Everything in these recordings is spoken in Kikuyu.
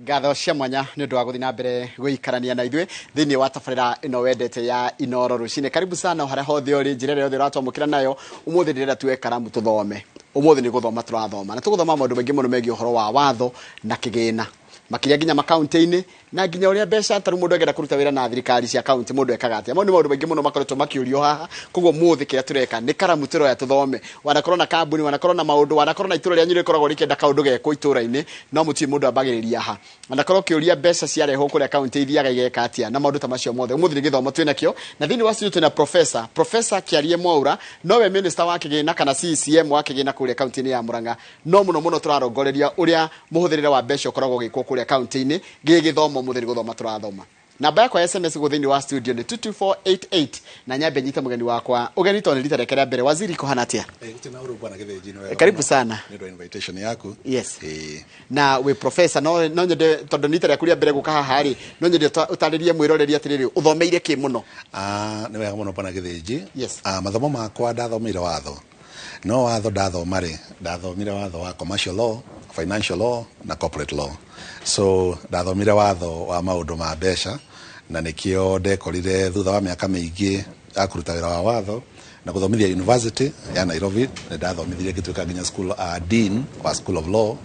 Ngatho cia mwanya nĩ ũndũ wa gũthiĩ na mbere gũikarania na ithuĩ thĩinĩ wa tabarĩra ĩno wendete ya Inoro Rũcinĩ. Karibu sana o harĩa hothe ũrĩ, njĩra ĩrĩa yothe ũratwamũkĩra nayo. Ũmũthĩ ndĩrenda tuoe karamu tũthome. Ũmũthĩ nĩ gũthoma tũrathoma na tũgũthoma maũndũ maingĩ mũno megiĩ ũhoro wa watho na kĩgĩna, makĩria nginya makaunti-inĩ na nginya ũrĩa mbeca, ta rĩu mũndũ angĩenda kũruta wĩra na thirikari cia kaunti, mũndũ ekaga atĩa? Mau nĩ maũndũ maingĩ mũno makoretwo makĩũrio haha. Koguo mũthĩ kĩrĩa tũreka nĩ karamu tũroya tũthome. Wanakorwo na kambuni, wanakorwo na maũndũ, wanakorwo na itũra rĩanyu rĩkoragwo rĩkĩenda kaũndũ gekwo itũra-inĩ, no mũtiũĩ mũndũ ambagĩrĩria ha. Wanakorwo ũkĩũria mbeca ciarehwo kũrĩa kaunti ithiaga igeka atĩa na maũndũ ta macio mothe. Ũmũthĩ nĩ gĩthomo twĩ nakĩo na thĩinĩ wa studio twĩna Professor Kĩarie Mwaura, nowe minister wa kĩgĩna kana CCM wa kĩgĩna kũrĩa kaunti-inĩ ya Murang'a. No mũno mũno tũrarongoreria ũrĩa mũhũthĩrĩre wa mbeca ũkoragwo ũgĩkwo kũrĩa kaunti-inĩ. Gĩgĩthomo ũmũthĩ nĩ gũthoma tũrathoma. Namba yakwa ya SMS gũkũ thĩinĩ wa studio nĩ 22488 na nyambe nyite mũgeni wakwa ũgeni tondũ nĩ rita rĩake rĩa mbere. Waziri, kũhana atĩa? Gũtirĩ na ũru, bwana Gĩthĩnji, nĩ wega Karibu mũno. sana. Nĩ ũndũ wa invitation yaku. Yes. Na wĩ professor, no nyende tondũ nĩ rita rĩaku rĩa mbere gũka haha rĩ, no nyende ũtarĩrie mwĩroreri atĩrĩrĩ, ũthomeire kĩ mũno? Ah, nĩ wega mũno, bwana Gĩthĩnji. Yes. Ah, mathomo makwa ndathomeire watho, no watho ndathoma rĩ, ndathomire watho wa commercial law, financial law na corporate law. So ndathomire watho wa maũndũ ma mbeca, na nĩkĩo ndekorire thutha wa mĩaka mĩingĩ ya kũruta wĩra wa watho na gũthomithia University ya Nairobi. Nĩ ndathomithirie ngĩtuĩka nginya school dean wa School of Law,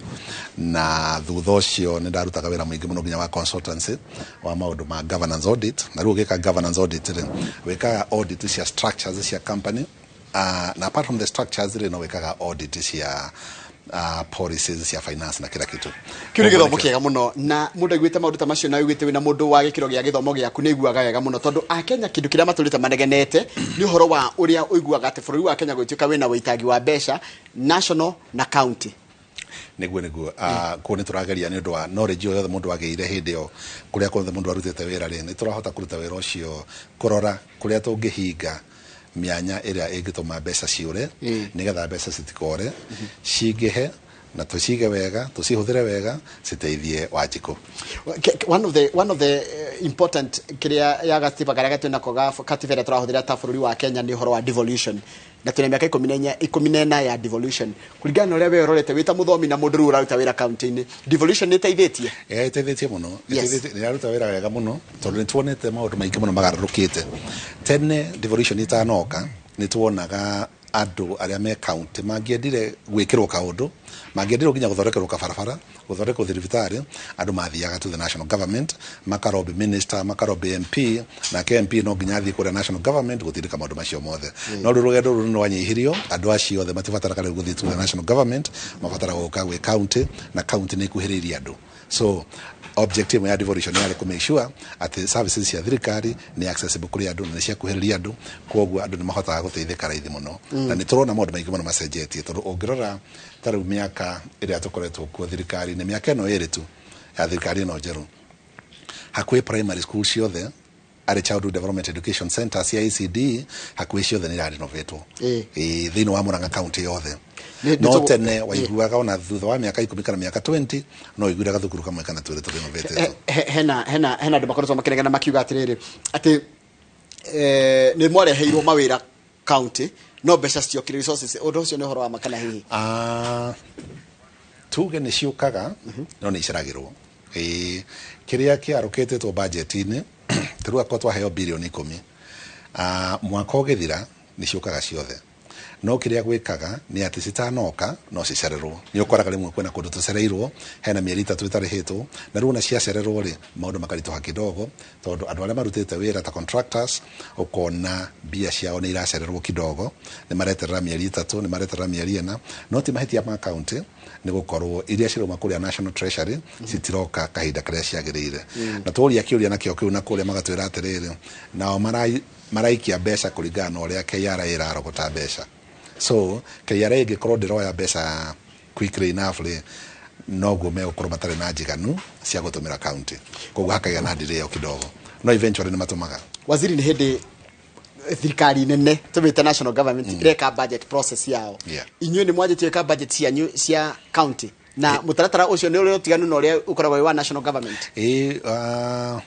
na thutha ũcio nĩ ndarutaga wĩra mũingĩ mũno nginya wa consultancy wa maũndũ ma governance audit. Na rĩu ũgĩka governance audit rĩ, wĩkaga audit cia structures cia company, na apart from the structures rĩ, no wĩkaga audit cia policies cia finance na kila kitu. Kĩu nĩ gĩthomo kĩega mũno, na mũndũ aiguĩte maũndũ ta macio na aiguĩte wĩna mũndũ wa gĩkĩro gĩa gĩthomo gĩaku, nĩ aiguaga wega mũno, tondũ Akenya kĩndũ kĩrĩa matũrĩte manegenete nĩ ũhoro wa ũrĩa ũiguaga atĩ bũrũri wa Kenya gũgĩtuĩka wĩna wĩitangi wa mbeca national na county. Nĩguo, kũu nĩ tũrageria nĩ ũndũ wa knowledge ĩyo yothe mũndũ agĩire hĩndĩ ĩyo, kũrĩa kuothe mũndũ arutĩte wĩra rĩ, nĩ tũrahota kũruta wĩra ũcio kũrora kũrĩa tũngĩhinga mĩanya ĩrĩa ĩngĩtũma mbeca ciũre, nĩgetha mbeca citikore, cingĩhe na tũcige wega, tũcihũthĩre wega, citeithie Wanjikũ. One of the important kĩrĩa ya gatiba karĩa twĩnako ga katiba ĩrĩa tũrahũthĩra ta bũrũri wa Kenya nĩ ũhoro wa devolution, na twĩna mĩaka 14, 14 ya devolution. Kũringana na ũrĩa we ũrorete wĩ ta mũthomi na mũndũ rĩu ũraruta wĩra kaunti-inĩ, devolution nĩ ĩteithĩtie? Ĩteithĩtie mũno. Ĩteithĩtie, nĩ ĩraruta wĩra wega mũno, tondũ nĩ tuonete maũndũ maingĩ mũno magarũrũkĩte. Tene devolution ĩtanoka, nĩ tuonaga andũ arĩa me kaunti mangĩendire gwĩkĩrwo kaũndũ, mangĩendire nginya gũthondekerwo kabarabara, gũthondekwo thibitarĩ, andũ mathiaga to the national government, makarobĩ minister, makarobĩ MP, nake MP no nginya athiĩ kũrĩa national government gũtindĩka maũndũ macio mothe. No rĩu rũgendo rũrũ nĩ rwanyihirio, andũ acio othe matibataraga rĩu gũthiĩ to the national government, mabataraga gũka gwĩ county, na county nĩ ikuhĩrĩirie andũ. So objective ya devolution yarĩ kũ make sure atĩ services cia thirikari nĩ accessible kũrĩ andũ na nĩ ciakuhĩrĩria andũ, koguo andũ nĩ mahotaga gũteithĩka raithi mũno. Na nĩ tũrona maũndũ maingĩ mũno macenjetie, tondũ ũngĩrora ta rĩu mĩaka ĩrĩa tũkoretwo kuo thirikari-inĩ, mĩaka ĩno 2 tu ya thirikari ĩno njerũ, hakuhĩ primary school ciothe, Early Childhood Development Education Center cia ECD, hakuhĩ ciothe nĩ irarenovatwo thĩinĩ wa Murang'a county yothe. Nĩ No tene waiguaga ona thutha wa mĩaka 10 kana mĩaka 20 no ũiguire gathukuru kamwe kana twĩrĩ tũrenovatĩtwo. Hena andũ makoretwo makĩregana makiuga atĩrĩrĩ, atĩ nĩ mwareheirwo mawĩra county no mbeca citiokire, resources. Ũndũ ũcio nĩ ũhoro wa ma kana hihi? Ah, tuge nĩ ciũkaga no nĩ iceragĩrwo. Ĩĩ, kĩrĩa kĩarũkĩtĩtwo budget-inĩ, tarĩu akorwo twaheo birioni 10, mwaka ũgĩthira nĩ ciũkaga ciothe, no kĩrĩa gwĩkaga nĩ atĩ citanoka no cicererwo. Nĩ ũkoraga rĩmwe kwĩna kũndũ tũcereirwo, hena mĩeri 3 ĩtarĩhĩtwo, na rĩu ona ciacererwo rĩ, maũndũ makaritũha kidogo, tondũ andũ arĩa marutĩte wĩra ta contractors, ũkona mbia ciao nĩ iracererwo kidogo, nĩ mareterera mĩeri 3, nĩ mareterera mĩeri 4. No ti mahĩtia ma county, nĩ gũkorwo iria cirauma kũrĩa National Treasury citiroka kahinda karĩa ciagĩrĩire. Na tworia kĩũria nakĩo kĩu na kũrĩa, magatwĩra atĩrĩrĩ, nao maraikia mbeca kũringana na ũrĩa KRA ĩrarogota mbeca. So KRA ĩngĩkorwo ndĩroya mbeca quickly enough rĩ, noguo megũkorwo matarĩ na njiganu cia gũtũmĩra county, koguo hakagĩa na delay ĩyo kidogo, no eventually nĩ matũmaga. Waziri, nĩ hĩndĩ thirikari nene tũmĩte national government ĩreka budget process yao. Inyuĩ nĩ mwanjĩtie gwĩka budget cianyu cia county, na mũtaratara ũcio nĩ ũrĩ ũtiganu na ũrĩa ũkoragwo wĩ wa national government? Ĩ,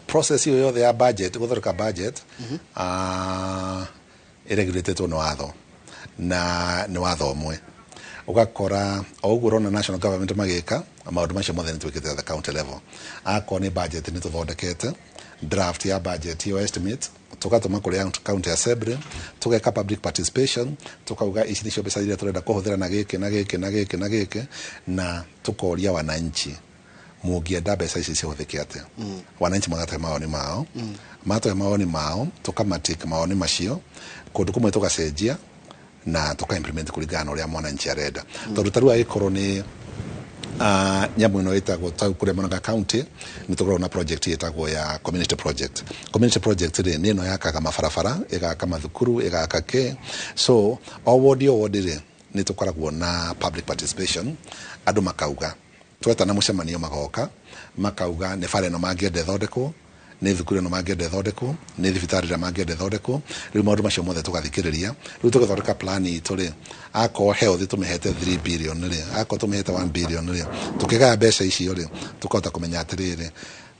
process ĩyo yothe ya budget, gũthondeka budget, ĩregulatĩtwo nĩ watho, na nĩ watho ũmwe. Ũgakora o ũguo ũrona national government magĩka. Maũndũ macio mothe nĩ twĩkĩte at the county level. Akorwo nĩ budget, nĩ tũthondekete draft ya budget iyo, estimate, tũgatũma kũrĩ county assembly, tũgeka public participation, tukauga ici nĩcio mbeca iria tũrenda kũhũthĩra na gĩkĩ na gĩkĩ na gĩkĩ na gĩkĩ, na tũkoria wananchi, mũngĩenda mbeca ici cihũthĩke atĩa? Wananchi magatũhe mawoni mao. Matũhe mawoni mao, tũkamatake mawoni macio, kũndũ kũmwe tũgacenjia na tũka implement kũringana na ũrĩa mwananchi arenda. Tondũ ta rĩu agĩkorwo nĩ nyamũ ĩno ĩtagwo tau kũrĩa Murang'a County, nĩ tũkoragwo na project ĩtagwo ya community project. Community project rĩ, nĩ ĩno yakaga mabarabara, ĩgaka mathukuru, ĩgaka kĩ. So o ward, o ward rĩ, nĩ tũkoragwo na public participation. Andũ makauga, twetana mũcemanio, magoka makauga nĩ bara ĩno mangĩenda ĩthondekwo, nĩ thukuru ĩno mangĩenda ĩthondekwo, nĩ thibitarĩ ĩrĩa mangĩenda ĩthondekwo. Rĩu maũndũ macio mothe tũgathikĩrĩria. Rĩu tũgĩthondeka plan itũ rĩ, akorwo health tũmĩhete 3 billion rĩ, akorwo tũmĩhete 1 billion rĩ, tũkĩgaya mbeca icio rĩ, tũkahota kũmenya atĩrĩrĩ,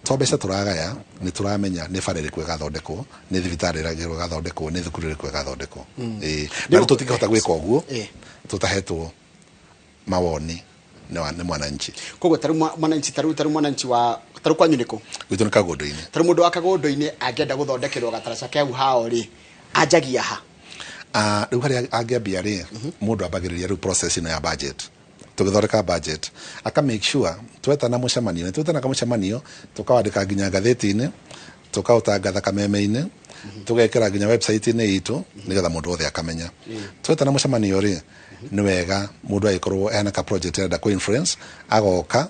to mbeca tũragaya, nĩ tũramenya nĩ bara ĩrĩkũ ĩgathondekwo, nĩ thibitarĩ ĩrĩkũ ĩgathondekwo, nĩ thukuru ĩrĩkũ ĩgathondekwo. Ĩĩ, na rĩu tũtingĩhota gwĩka ũguo tũtahetwo mawoni nĩ mwananchi. Koguo tarĩu mwananchi, tarĩu mwananchi wa tarĩu kwanyu nĩkũ? Gwitũ nĩ Kagũndũ-inĩ. Tarĩu mũndũ wa Kagũndũ-inĩ angĩenda gũthondekerwo gataraca kau hao rĩ, anjagia ha? Ah, rĩu harĩa angĩambia rĩ, mũndũ ambagĩrĩria rĩu process ĩno ya budget. Tũgĩthondeka budget, aka make sure twetana mũcemanio, nĩ twetanaga mũcemanio, tũkawandĩka nginya ngathĩti-inĩ, tũkaũtangatha kameme-inĩ, tũgekĩra nginya website-inĩ itũ, nĩgetha mũndũ wothe akamenya. Twetana mũcemanio rĩ, nĩ wega mũndũ agĩkorwo ena ka project arenda kũ influence, agoka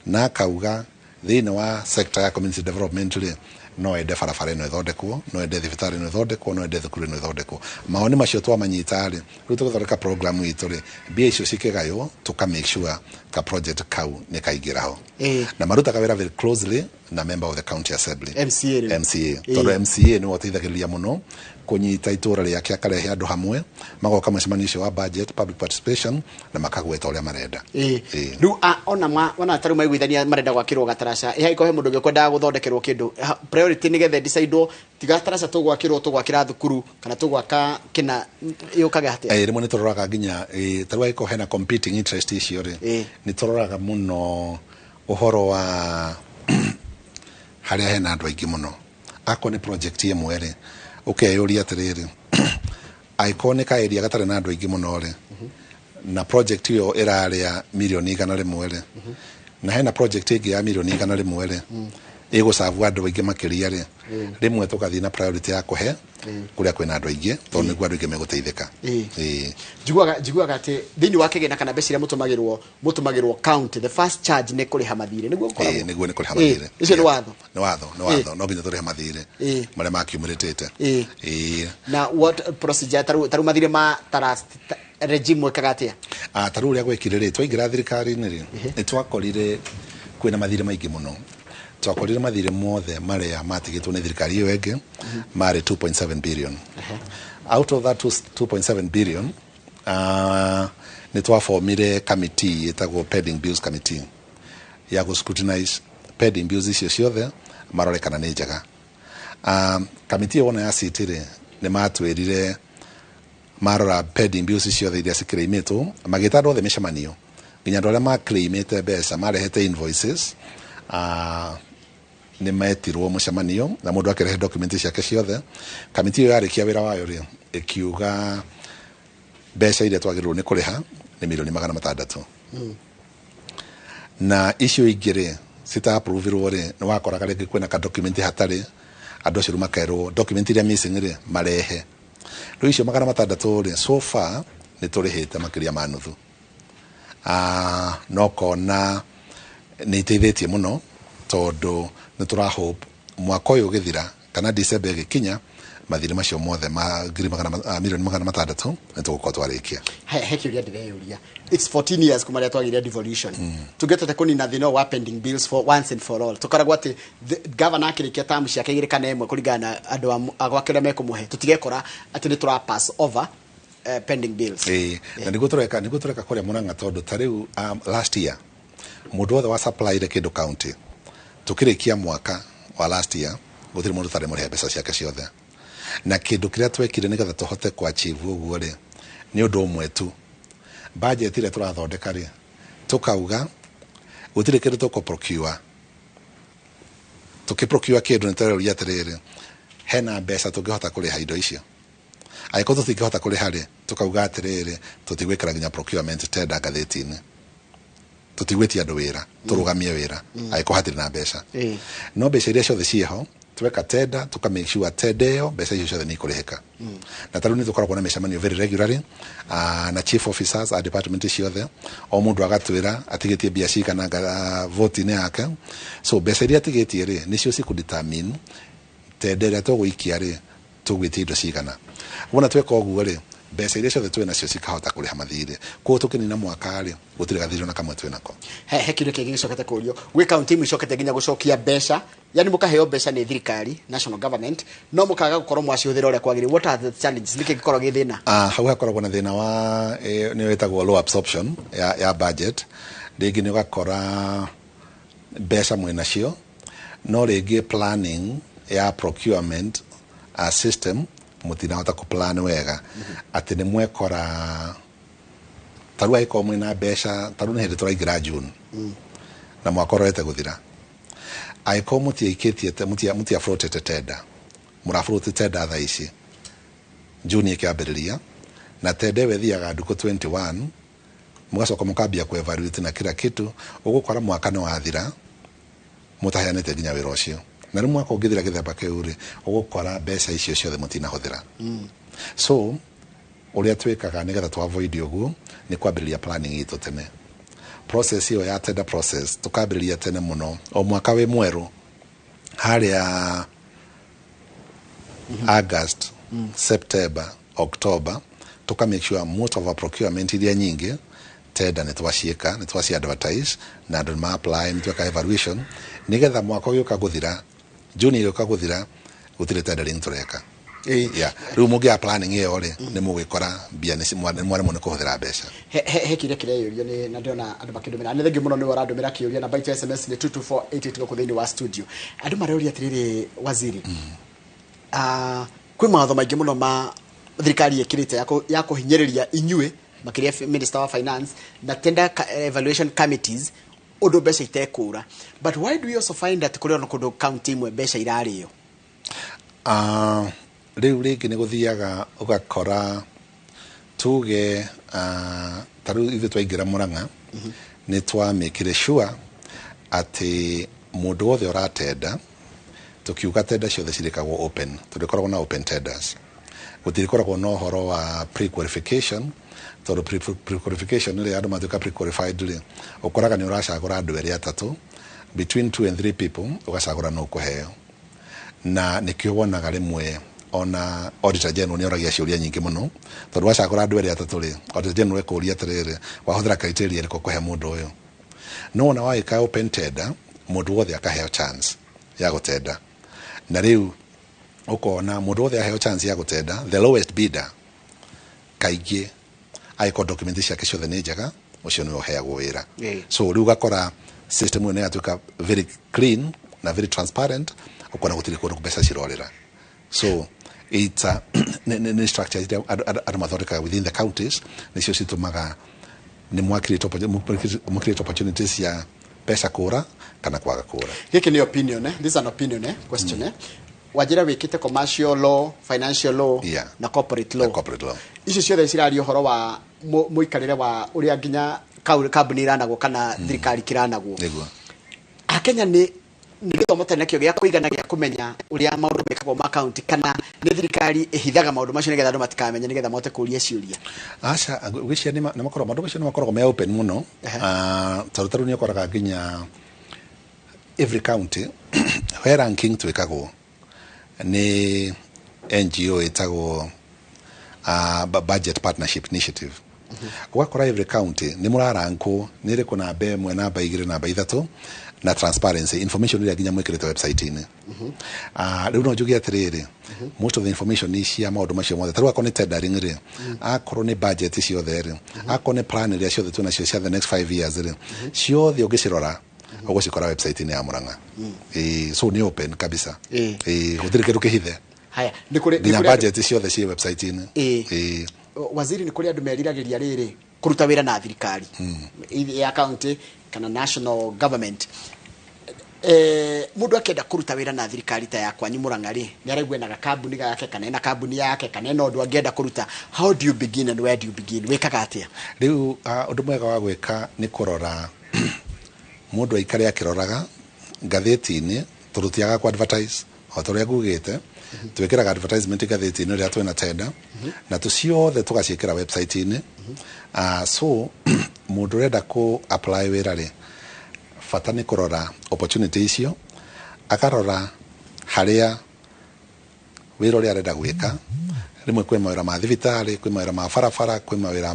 na akauga thĩinĩ wa sector ya community development rĩ, no ende barabara ĩno ĩthondekwo, no ende thibitarĩ ĩno ĩthondekwo, no ende thukuru ĩno ĩthondekwo. Mawoni macio twamanyita rĩ, rĩu tũgĩthondeka program itũ rĩ, mbia icio cikĩgaywo, tũka make sure ka project kau nĩ kaingĩra ho. Na marutaga wĩra very closely na member of the county assembly. MCA rĩu. MCA, tondũ MCA nĩwe ũteithagĩrĩria mũno kũnyita itũra rĩake, akarehe andũ hamwe, magoka mũcemanio ũcio wa budget public participation na makagweta ũrĩa marenda. Rĩu ona ona tarĩu maiguithania marenda gwakĩrwo gataraca, ĩ hangĩkorwo he mũndũ ũngĩ ũkwendaga gũthondekerwo kĩndũ, priority nĩgetha decidewo ti gataraca tũgwakĩrwo, tũgwakĩra thukuru kana tũgwaka kĩna, yũkaga atĩa? Rĩmwe nĩ tũroraga nginya ta rĩu angĩkorwo hena competing interest icio rĩ, nĩ tũroraga mũno ũhoro wa harĩa hena andũ aingĩ mũno. Akorwo nĩ project ĩmwe rĩ, ũkeyũria atĩrĩrĩ, angĩkorwo nĩ ka area gatarĩ na andũ aingĩ mũno rĩ, na project ĩyo ĩrarĩa mirioni 100 rĩ, na hena project ĩngĩ ya mirioni 100 rĩ, ĩgũcabu andũ aingĩ makĩria rĩ, rĩmwe tũgathiĩ na priority ya kũhe kũrĩa kwĩna andũ aingĩ, tondũ nĩguo andũ aingĩ megũteithĩka. Njiguaga atĩ thĩinĩ wa kĩgĩna kana mbeca iria mũtũmagĩrwo county, the first charge nĩ kũrĩha mathirĩ, nĩguo gũkoragwo? Ĩĩ, nĩguo, nĩ kũrĩha mathirĩ. Ũcio nĩ watho? Nĩ watho, nĩ watho, no nginya tũrĩhe mathirĩ marĩa makiumĩrĩtĩte. Na what procedure, tarĩu mathirĩ ma trust regime mwĩkaga atĩa? Ah, ta rĩu ũrĩa gwekire rĩ, twaingĩra thirikari-inĩ rĩ, nĩ twakorire kwĩna mathirĩ maingĩ mũno. Twakorire mathirĩ mothe marĩa matigĩtwo nĩ thirikari ĩyo ĩngĩ marĩ 2.7 billion. Out of that 2.7 billion, nĩ twabomire committee ĩtagwo pending bills committee ya gũ scrutinize pending bills icio ciothe, marore kana nĩ njega. Kamiti ĩyo wona ya sit rĩ, nĩ matwĩrire marora pending bills ciothe iria cikĩrĩimĩtwo, magĩta andũ othe mĩcemanio, nginya andũ arĩa maclaimĩte mbeca, marehete invoices, nĩ metirwo mũcemanio na mũndũ akĩrehe document ciake ciothe. Kamiti ĩyo yarĩkia wĩra wayo rĩ, ĩkiuga mbeca iria twagĩrĩirwo nĩ kũrĩha nĩ mirioni 600, na icio ingĩ rĩ cita-approvirwo rĩ, nĩ wakoraga rĩngĩ kwĩna ka document hatarĩ. Andũ acio rĩu makerwo document iria missing rĩ, marehe. Rĩu icio 600 rĩ, so far nĩ tũrĩhĩte makĩria ma nuthu. No kona nĩ iteithĩtie mũno, tondũ nĩ tũra hope mwaka ũyũ ũgĩthira kana December ĩgĩkinya, mathirĩ macio mothe ma ngiri magana 600,000,000 nĩ tũgũkorwo twarĩkia. He kĩũria ndĩreyũria. It's 14 years kuma rĩrĩa twagĩire devolution. Tũngĩhotete kũnina thĩna ũyũ wa pending bills for once and for all, tũkoragwo atĩ governor akĩrĩkia term ciake igĩrĩ kana ĩmwe, kũringana na andũ a gwake ũrĩa mekũmũhe, tũtigekora atĩ nĩ tũra pass over pending bills. Ĩĩ, na nĩguo tũreka kũrĩa Murang'a, tondũ ta rĩu last year mũndũ wothe wa supplyire kĩndũ county, tũkĩrĩkia mwaka wa last year gũtirĩ mũndũ ũtarĩ mũrĩhe mbeca ciake ciothe. Na kĩndũ kĩrĩa twekire nĩgetha tũhote ku achieve ũguo rĩ, nĩ ũndũ ũmwe tu. Budget ĩrĩa tũrathondeka rĩ, tũkauga Gũtirĩ kĩndũ tũkũ procure. Tũkĩ procure kĩndũ nĩ tũreroria atĩrĩrĩ, hena mbeca tũngĩhota kũrĩha indo icio? Angĩkorwo tũtingĩhota kũrĩha rĩ, tũkauga atĩrĩrĩ, tũtigwĩkĩra nginya procurement tender ngathĩti-inĩ, tũtigwĩtia andũ wĩra, tũrũgamie wĩra angĩkorwo hatirĩ na mbeca. No mbeca iria ciothe ciĩho, tweka tender, tuka make sure tender ĩyo mbeca icio ciothe nĩ ikũrĩhĩka. Na tarĩu nĩ tũkoragwo na mĩcemanio very regularly na chief officers a department ciothe, o mũndũ agatwĩra atigĩtie mbia cigana vote-inĩ yake. So mbeca iria atigĩtie rĩ, nĩcio cikũ determine tender ĩrĩa tũgũikia rĩ, tũgwĩtia indo cigana. Wona tweka ũguo rĩ, mbeca iria ciothe twĩ nacio cikahota kũrĩha mathirĩ. Koguo tũkĩnina mwaka rĩ, gũtirĩ gathirĩ ona kamwe twĩ nako. He kĩũria kĩngĩ gĩcokete kũrio gwĩ kaunti imwe icokete nginya gũcokia mbeca, yani mũkaheo mbeca nĩ thirikari, national government, no mũkaga gũkorwo mwacihũthĩra ũrĩa kwagĩrĩire. What are the challenges? Nĩkĩ gĩkorwo gĩ thĩna? Hau hakoragwo na thĩna wa nĩ wĩtagwo low absorption ya budget. Rĩngĩ nĩ ũgakora mbeca mwĩnacio, no rĩngĩ planning ya procurement system mũtinahota kũ plan wega, atĩ nĩ mwekora tarĩu angĩkorwo mwĩna mbeca, tarĩu nĩ hĩndĩ tũraingĩra June na mwaka ũrorete gũthira, angĩkorwo mũtiaikĩtie mũtia tender, mũra tender thaa ici June ĩkĩambĩrĩria, na tender ĩyo ĩthiaga ndukũ 21, mũgacoka mũkambia ku evaluate na kila kitu, ũgũkora mwaka nĩ wathira mũtaheanĩte nginya wĩra ũcio. Na rĩu mwaka ũngĩthira gĩthemba kĩu rĩ, ũgũkora mbeca icio ciothe mũtinahũthĩra. So ũrĩa twĩkaga nĩgetha tũ avoid ũguo nĩ kwambĩrĩria planning itũ tene. Process ĩyo ya tender process tũkambĩrĩria tene mũno, o mwaka wĩ mwerũ harĩa August, September, October, tuka make sure most of our procurement iria nyingĩ tender nĩ twaciĩka, nĩ twaci advertise na andũ nĩ ma apply, nĩ tweka evaluation, nĩgetha mwaka ũgĩũka gũthira, June ĩgĩũka gũthira, gũtirĩ tendering tũreka. Yeah. Rĩu mũngĩaga planning ĩyo rĩ, nĩ mũgĩkora mbia nĩ mwaremwo nĩ kũhũthĩra mbeca. He kĩũria kĩreyũrio nĩ na ndĩrona andũ makĩndũmĩra. Nĩ thengiũ mũno nĩwe ũrandũmĩra kĩũria. Namba itũ ya SMS nĩ 22488 gũkũ thĩinĩ wa studio. Andũ mareũria atĩrĩrĩ, waziri, kwĩ mawatho maingĩ mũno ma thirikari ĩkĩrĩte ya kũhinyĩrĩria inyuĩ, makĩria minister wa finance na tender evaluation committees, ũndũ mbeca itekũra. But why do we also find that kũrĩ ona kũndũ county imwe mbeca irarĩo? Rĩu rĩngĩ nĩ gũthiaga ũgakora tuge ta rĩu ithuĩ twaingĩra Murang'a nĩ twamĩkire sure atĩ mũndũ wothe ũratenda, tũkiuga tenda ciothe cirĩkagwo open, tũrĩkoragwo na open tenders, gũtirĩkoragwo na ũhoro wa pre-qualification, tondũ pre-qualification rĩ, andũ matuĩka pre-qualified rĩ, ũkoraga nĩ ũracagũra andũ erĩ atatũ, between two and three people, ũgacagũra nũ ũkũheo. Na nĩkĩo wonaga rĩmwe ona auditor general nĩ oragia ciũria nyingĩ mũno, tondũ wacagũra andũ erĩ atatũ rĩ, auditor general ekũria atĩrĩrĩ, wahũthĩra criteria ĩrĩkũ kũhe mũndũ ũyũ? No wona wagĩka open tender, mũndũ wothe akaheo chance ya gũtenda, na rĩu ũkona mũndũ wothe aheo chance ya gũtenda, the lowest bidder kaingĩ, angĩkorwo document ciake ciothe nĩ njega, ũcio nĩwe ũheagwo wĩra. So rĩu ũgakora system ĩyo nĩ yatuĩka very clean na very transparent, ũkona gũtirĩ kũndũ mbeca cirorĩra. So it's a, nĩ structure iria andũ mathondekaga within the counties nĩcio citũmaga nĩ mwa create opportunities cia mbeca kũra kana kwaga kũra. Gĩkĩ nĩ opinion, eh? This is an opinion, eh? Question, eh? Wanjĩra wĩkĩte commercial law, financial law na corporate law. Na corporate law. Icio ciothe ciraria ũhoro wa mũikarĩre wa ũrĩa nginya kambuni iranagwo kana thirikari kĩranagwo. Nĩguo. Akenya nĩ gĩthomo tarĩ nakĩo gĩa kũigana gĩa kũmenya ũrĩa maũndũ mekagwo ma county, kana nĩ thirikari ĩhithaga maũndũ macio nĩgetha andũ matikamenye, nĩgetha mahote kũria ciũria? Aca, ngwĩciria nĩ makoragwo maũndũ macio nĩ makoragwo me open mũno. Tondũ tarĩu nĩ ũkoraga nginya every county he ranking twĩkagwo nĩ NGO ĩtagwo Budget Partnership Initiative. Ũgakora every county nĩ mũrarankwo nĩ ĩrĩkũ namba 1, namba 2, namba 3, na transparency information ĩrĩa nginya mwĩkĩrĩte website-inĩ. Rĩu no njuge atĩrĩrĩ, most of the information nĩ cia maũndũ macio mothe, tarĩu akorwo nĩ tendering rĩ, akorwo nĩ budget ciothe rĩ, akorwo nĩ plan iria ciothe twĩnacio cia the next 5 years rĩ, ciothe ũngĩcirora ũgũcikora website-inĩ ya Murang'a. So nĩ open kabisa. Gũtirĩ kĩndũ kĩhithe. Haya, nĩ kũrĩ nginya nĩ kũrĩ andũ- budget ciothe ciĩ website-inĩ. Waziri, nĩ kũrĩ andũ meriragĩria rĩrĩ kũruta wĩra na thirikari ya county Kana national government, mundu akenda kuruta wira na thirikari ta ya kwanyu Murang'a ri, ni araigua ena gakambuni gake kana ena kambuni yake kana ena undu angienda kuruta, how do you begin and where do you begin? Wikaga atia? Rĩu ũndũ mwega wa gwĩka nĩ kũrora mũndũ aikare akĩroraga ngathĩti-inĩ, tondũ tiaga ku advertise o ta ũrĩa ngugĩte. Twĩkĩraga advertisement ngathĩti-inĩ rĩrĩa twĩna tender, na tũ ciothe tũgaciĩkĩra website-inĩ. So mũndũ ũrenda kũ apply wĩra rĩ, bata nĩ kũrora opportunity icio, akarora harĩa wĩra ũrĩa arenda gwĩka. Rĩmwe kwĩ mawĩra ma thibitarĩ, kwĩ mawĩra ma barabara, kwĩ mawĩra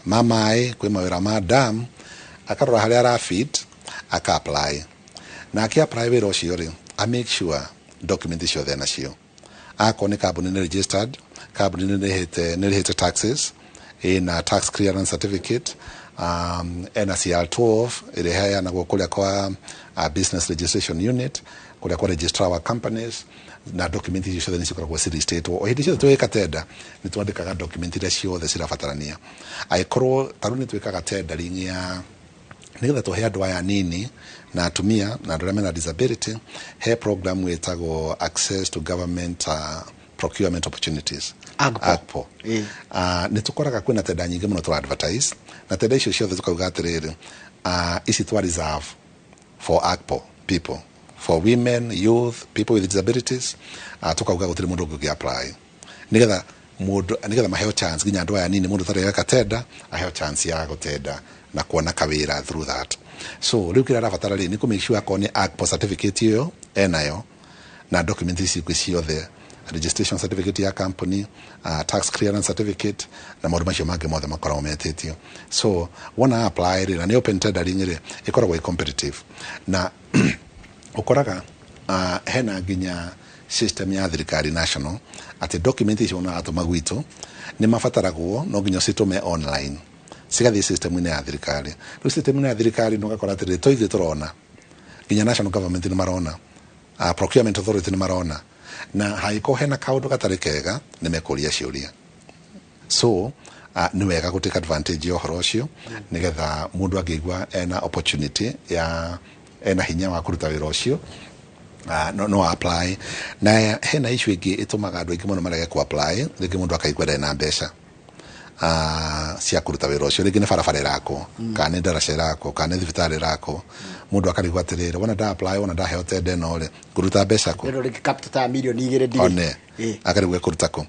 ma maĩ, kwĩ mawĩra ma dam. Akarora harĩa ara fit, aka apply. Na akĩ apply wĩra ũcio rĩ, a make sure document ciothe enacio. Akorwo nĩ kambuni nĩ registered, kambuni nĩ rĩhĩte taxes, ĩna tax clearance certificate, ena CR12 ĩrĩa ĩheanagwo kũrĩa kwa business registration unit, kũrĩa kwa registrar wa companies, na document icio ciothe nĩ cikoragwo ciristĩtwo. O hĩndĩ ciothe twĩka tender, nĩ twandĩkaga document iria ciothe cirabatarania. Angĩkorwo ta rĩu nĩ twĩkaga tendering ya nĩgetha tũhe andũ aya nini na atumia na andũ arĩa mena disability, he program ĩtagwo Access to Government Procurement Opportunities. AGPO. AGPO. Nĩ tũkoraga kwĩna tenda nyingĩ mũno tũra advertise, na tenda icio ciothe tũkauga atĩrĩrĩ, ici twa reserve for AGPO people, for women, youth, people with disabilities. Tukauga gũtirĩ mũndũ ũngĩ apply, nĩgetha mũndũ nĩgetha maheo chance, nginya andũ aya nini, mũndũ ũtarĩ eka tenda aheo chance ya gũtenda na kuona kawĩra through that. So rĩu kĩrĩa arabatara rĩ, nĩ kũ make sure akorwo nĩ AGPO certificate ĩyo enayo, na document ici ingĩ ciothe, registration certificate ya company, tax clearance certificate na maũndũ macio mangĩ mothe makoragwo metĩtio. So wona apply rĩ, na nĩ open tendering rĩ, ĩkoragwo ĩ competitive, na ũkoraga hena nginya system ya thirikari national atĩ document icio ona atũma gwitũ nĩ mabataragwo, no nginya ũcitũme online cigathiĩ system-inĩ ya thirikari. Rĩu system-inĩ ya thirikari nĩ ũgakora atĩrĩrĩ, to ithuĩ tũrona, nginya national government nĩ marona, procurement authority nĩ marona, na hangĩkorwo hena kaũndũ gatarĩ kega nĩ mekũria ciũria. So nĩ wega gũ take advantage ya ũhoro ũcio, nĩgetha mũndũ angĩigua ena opportunity ya ena hinya wa kũruta wĩra ũcio, no apply. Na hena issue ĩngĩ ĩtũmaga andũ aingĩ mũno marege ku apply. Rĩngĩ mũndũ akaigua ndarĩ na mbeca cia kũruta wĩra ũcio. Rĩngĩ nĩ barabara ĩrakwo, kana nĩ ndaraca ĩrakwo, kana nĩ thibitarĩ ĩrakwo. Mũndũ akarigwo atĩrĩrĩ, wona nda apply, wona ndaheo tender ĩno rĩ, ngũruta mbeca kũ? Rĩrĩ rĩngĩ capital ta 2 mirioni ndirĩ. One akarigwo ekũruta kũ.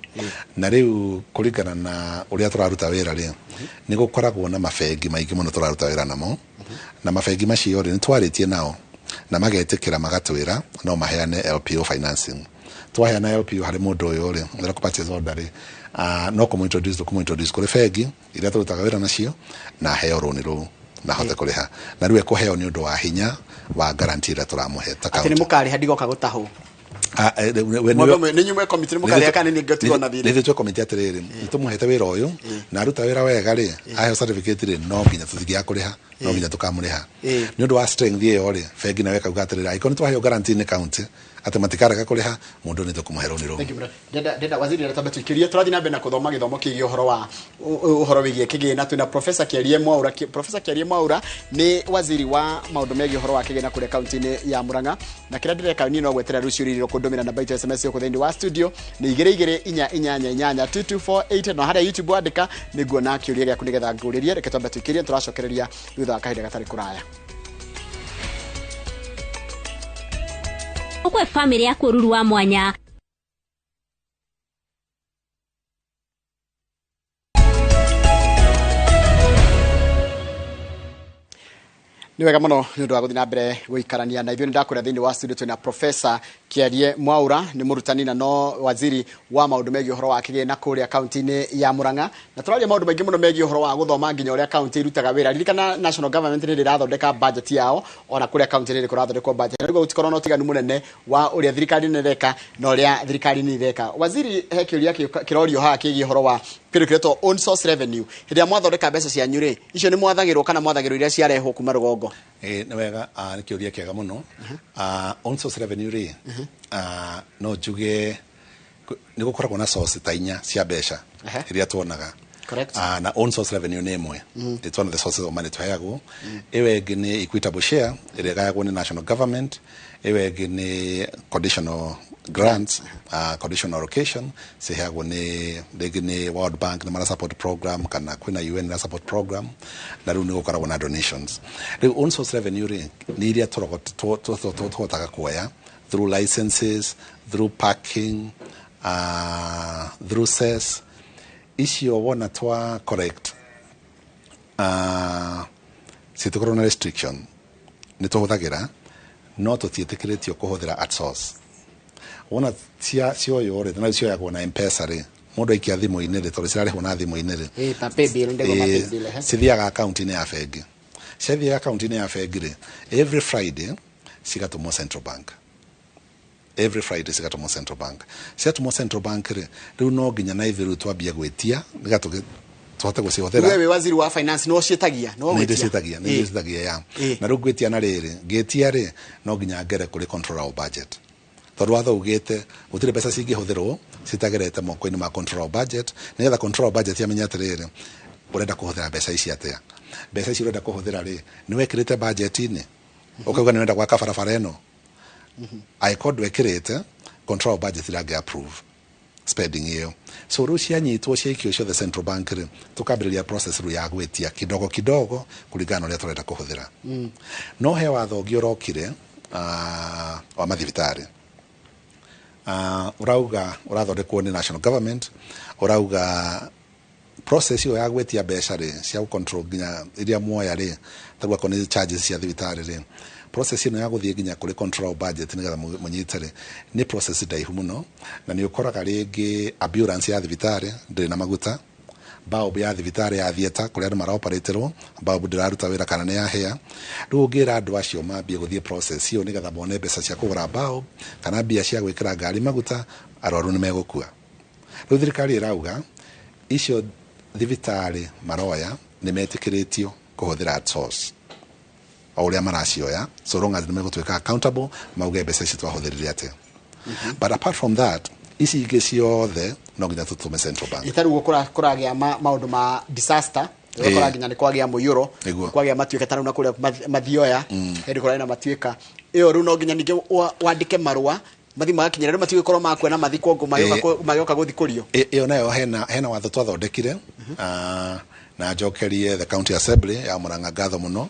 Na rĩu kũringana na ũrĩa tũraruta wĩra rĩ, nĩ gũkoragwo na mabengi maingĩ mũno tũraruta wĩra namo, na mabengi macio rĩ, nĩ twarĩtie nao na magetĩkĩra, magatwĩra no maheane LPO financing. Twaheana LPO harĩ mũndũ ũyũ rĩ, ũrĩa purchase order rĩ, no kũmũ introduce, tũkũmũ introduce kũrĩ bengi iria tũrutaga wĩra nacio, na aheo rũni rũu na ahote kũrĩha, na rĩu ekũheo nĩ ũndũ wa hinya wa guarantee ĩrĩa tũramũhe ta Atĩ nĩ county. mũkarĩha ndigoka gũtahwo? We nĩwe- Nĩ inyuĩ mwĩ committee, nĩ mũkarĩha kana nĩ ngĩtigwo na thirĩ? Nĩ ithuĩ twĩ committee atĩrĩrĩ, nĩ tũmũhete wĩra ũyũ, na aruta wĩra wega rĩ, aheo certificate rĩ, no nginya tũthiĩ kũrĩha, no nginya tũkamũrĩha. Nĩ ũndũ wa strength ĩyo rĩ, bengi nayo ĩkauga atĩrĩrĩ, angĩkorwo nĩ twaheo guarantee nĩ county atĩ matikarega kũrĩha mũndũ, nĩ tũkũmũhe rũni rũu. Thank you mũno. Ndenda waziri arĩa twambe tũikĩrie, tũrathiĩ na mbere na gũthoma gĩthomo kĩgiĩ ũhoro wa ũhoro wĩgiĩ kĩgĩna. Twĩna Professor Kiarie Mwaura. Professor Kiarie Mwaura nĩ waziri wa maũndũ megiĩ ũhoro wa kĩgĩna kũrĩa kaunti-inĩ ya Murang'a. Na kĩrĩa ndĩreka niĩ no gweterera rũciũ rĩrĩ kũndũmĩra namba itũ SMS gũkũ thĩinĩ wa studio nĩ 22488 2248, na harĩa YouTube wandĩka nĩ nguona kĩũria gĩaku nĩgetha ngũrĩrie. Reke twambe tũikĩrie, tũracokereria thutha wa kahinda gatarĩ kũraya. Ũkwe bamĩrĩ yaku ũruru wa mwanya. Nĩ wega mũno nĩ ũndũ wa gũthiĩ na mbere gũikarania na ithuĩ. Nĩ ndakwĩra thĩinĩ wa studio twĩna Professor Kiarie Mwaura, nĩ mũrutani na no waziri wa maũndũ megiĩ ũhoro wa kĩgĩna kũrĩa kaunti-inĩ ya Murang'a, na tũraria maũndũ maingĩ mũno megiĩ ũhoro wa gũthoma nginya ũrĩa kaunti irutaga wĩra. Ririkana national government nĩ ĩrathondeka budget yao, ona kũrĩa kaunti nĩ kũrathondekwo budget, na nĩguo gũtikorwo na ũtiganu mũnene wa ũrĩa thirikari nene ĩreka na ũrĩa thirikari nini ĩreka. Waziri, he kĩũria kĩrorio haha kĩgiĩ ũhoro wa kĩndũ kĩretwo own source revenue. Hĩndĩ ĩrĩa mwathondeka mbeca cianyu rĩ, icio nĩ mwathagĩrwo kana mwathagĩrwo iria ciarehwo kuma rũgongo? Ĩ, nĩ wega, nĩ kĩũria kĩega mũno. Own source revenue rĩ, no njuge nĩ gũkoragwo na source ta inya cia mbeca iria tuonaga. Correct. Na own source revenue nĩ ĩmwe. It's one of the sources of money tũheagwo. Ĩyo ĩngĩ nĩ equitable share ĩrĩa ĩgayagwo nĩ national government. Ĩyo ĩngĩ nĩ conditional grants, conditional allocation ciheagwo nĩ rĩngĩ nĩ World Bank nĩ mara support program, kana kwĩna UN na support program, na rĩu nĩ gũkoragwo na donations. Rĩu own source revenue rĩ, nĩ iria tũhotaga kuoya through licenses, through parking, through cess. Icio wona twa correct, citikoragwo na restriction, nĩ tũhũthagĩra, no tũtiĩtĩkĩrĩtio kũhũthĩra at source. Wona cioywo rĩ, na cioyagwo na M-Pesa rĩ, mũndũ aikia thimũ-inĩ rĩ, tondũ cirarĩhwo na thimũ-inĩ rĩ, Ta paybill, ndego ma paybill, eh. Cithiaga akaunti-inĩ ya bengi. Ciathiĩ akaunti-inĩ ya bengi rĩ, every Friday cigatũmwo Central Bank. Every Friday cigatũmwo Central Bank. Ciatũmwo Central Bank rĩ, rĩu no nginya na ithuĩ rĩu twambie gwĩtia nĩgetha tũhote gũcihũthĩra. We wĩ waziri wa finance, no ciĩtagia no Nĩ gwĩtia? ndĩciĩtagia, nĩ ndĩciĩtagia ya. Na rĩu ngwĩtia na rĩrĩ, ngĩtia rĩ, no nginya ngere kũrĩ controller of budget, tondũ watho ugĩte gũtirĩ mbeca cingĩhũthĩrwo citagerete moko-inĩ ma controller of budget, nĩgetha controller of budget amenye atĩrĩrĩ, ũrenda kũhũthĩra mbeca ici atĩa? Mbeca ici ũrenda kũhũthĩra rĩ, nĩ wekĩrĩte budget-inĩ ũkauga nĩ ũrenda gwaka barabara ĩno? Angĩkorwo ndwekĩrĩte, controller of budget ndangĩ approve spending ĩyo. So rĩu cianyitwo, ciaikio ciothe Central Bank rĩ, tũkambĩrĩria process rĩu ya gwĩtia kidogo kidogo kũringana na ũrĩa tũrenda kũhũthĩra. No he watho ũngĩ ũrokire, wa mathibitarĩ, ũrauga ũrathondekwo nĩ national government, ũrauga process ĩyo ya gwĩtia mbeca rĩ, cia gũ-control nginya iria muoya rĩ, tarĩu akorwo nĩ charges cia thibitarĩ rĩ, process ĩno ya gũthiĩ nginya kũrĩ control of budget nĩgetha mũnyite rĩ, nĩ process ndaihu mũno, na nĩ ũkoraga rĩngĩ ambulance ya thibitarĩ ndĩrĩ na maguta, bulb ya thibitarĩ ya theatre kũrĩa andũ maraoperĩtĩrwo, bulb ndĩraruta wĩra kana nĩ yahĩa. Rĩu ũngĩra andũ acio mambie gũthiĩ process ĩyo nĩgetha mone mbeca cia kũgũra bulb kana mbia cia gwĩkĩra ngari maguta, arwaru nĩ megũkua. Rĩu thirikari ĩrauga icio thibitarĩ maroya nĩ metĩkĩrĩtio kũhũthĩra at source o ũrĩa maracioya, so long as nĩ megũtuĩka accountable, mauge mbeca ici twahũthĩrire atĩa. But apart from that, ici ingĩ ciothe no nginya tũtũme Central Bank. Ĩta rĩu kũragĩa maũndũ ma disaster, ũgakora nginya nĩ kwagĩa mũiyũro, kwagĩa matuĩka, ta rĩu na kũrĩa Mathioya hĩndĩ kũrarĩ na matuĩka ĩyo, rĩu no nginya ningĩ wandĩke marũa mathi magakinyĩra, rĩu matigũkorwo makuona mathikwo ngũ magĩũka gũthikũrio. Ĩyo nayo hena watho twathondekire, na njokerie the county assembly ya Murang'a ngatho mũno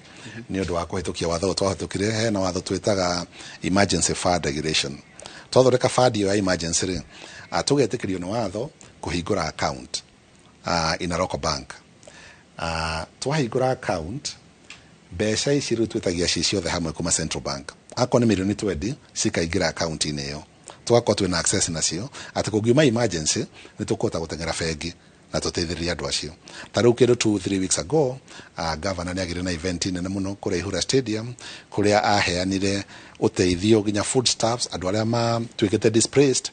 nĩ ũndũ wa kũhĩtũkia watho ũyũ twahĩtũkire. Hena watho twĩtaga emergency fund regulation. Twathondeka fund ĩyo ya emergency rĩ, tũgetĩkĩrio nĩ watho kũhingũra account in a local bank. Twahingũra account, mbeca ici rĩu twĩtagia ci ciothe hamwe kuma Central Bank. Akorwo nĩ mirioni 20, cikaingĩra account-inĩ ĩyo, tũgakorwo twĩna access nacio atĩ kũngiuma emergency nĩ tũkũhota gũteng'era bengi na tũteithĩrĩrie andũ acio. Ta rĩu kĩndũ 2-3 weeks ago, governor nĩ agĩire na event nene mũno kũrĩa Ihura Stadium, kũrĩa aheanire ũteithio nginya foodstuffs, andũ arĩa matuĩkĩte displaced,